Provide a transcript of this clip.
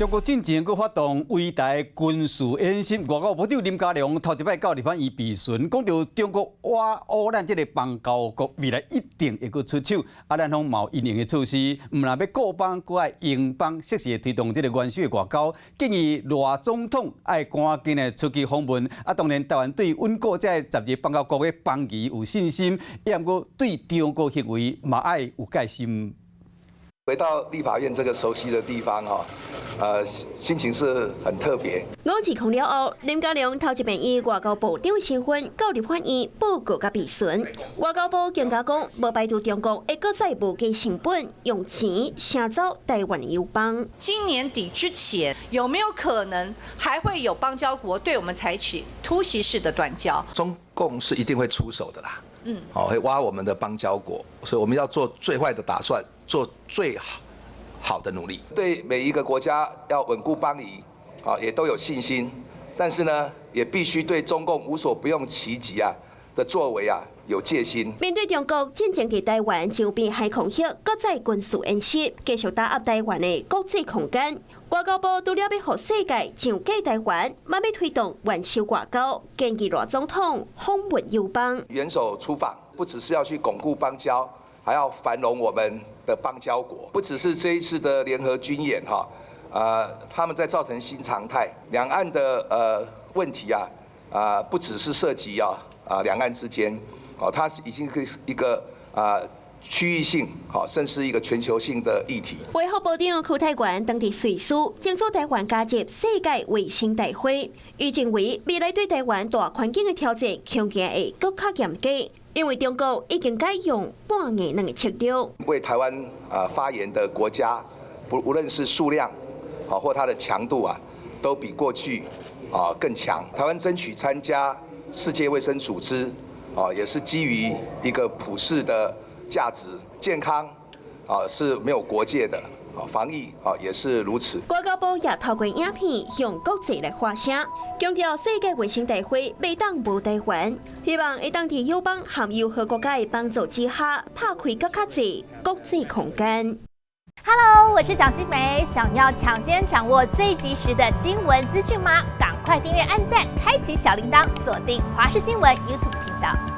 中國進前閣發動圍台軍事演習，外交部長林佳龍頭一擺到立法院備詢，講著中國挖烏咱這个邦交國未來一定會閣出手，啊，咱方嘛有因應的措施，毋但欲固邦，閣愛榮邦，適時推動這个元首的外交，建議賴總統愛趕緊的出去訪問。啊，當然台灣對穩固這12个邦交國的邦誼有信心，也毋過對中國行為嘛愛有戒心。回到立法院這個熟悉的地方，哈，心情是很特別。520了後，林佳龍頭一遍以外交部長身份到立法院報告佮備詢。外交部更加講，無排除中國會閣再無計成本用錢晟走台灣的友邦。今年底之前，有沒有可能還會有邦交國對我們採取突襲式的斷交？中共是一定會出手的啦，好，會挖我們的邦交國，所以我們要做最壞的打算。做最好的努力，對每一個國家要穩固邦誼，啊，也都有信心。但是呢，也必須對中共無所不用其極啊的作為啊有戒心。面對中國進前佇台灣周邊海空域閣再軍事演習，繼續打壓台灣的國際空間。外交部除了欲予世界上架台灣，嘛欲推動元首外交，建議賴總統訪問友邦。元首出訪，不只是要去鞏固邦交，還要繁榮我們的邦交國，不只是這一次的聯合軍演哈，他們在造成新常態，兩岸的問題啊，不只是涉及啊兩岸之間，哦，它是已經是一個啊區域性，好，甚至一個全球性的議題。衛福部長邱泰源當佇瑞士爭取台灣加入世界衛生大會，伊認為未來對台灣大環境的挑戰，恐驚會閣較嚴格。因為中國已經改用半硬軟的策略。為台灣啊發言的國家，不無論是數量，啊或它的強度啊，都比過去啊更強。台灣爭取參加世界衛生組織，啊也是基於一個普世的價值，健康啊是沒有國界的。防疫啊也是如此。外交部也透過影片向國際來發聲，強調世界衛生大會袂當無台灣，希望會當佇友邦和友好國家的幫助之下，拍開閣較濟國際空間。 Hello，我是蔣新梅，想要搶先掌握最及時的新聞資訊嗎？趕快訂閱、按讚、開啟小鈴鐺，鎖定華視新聞 YouTube 頻道。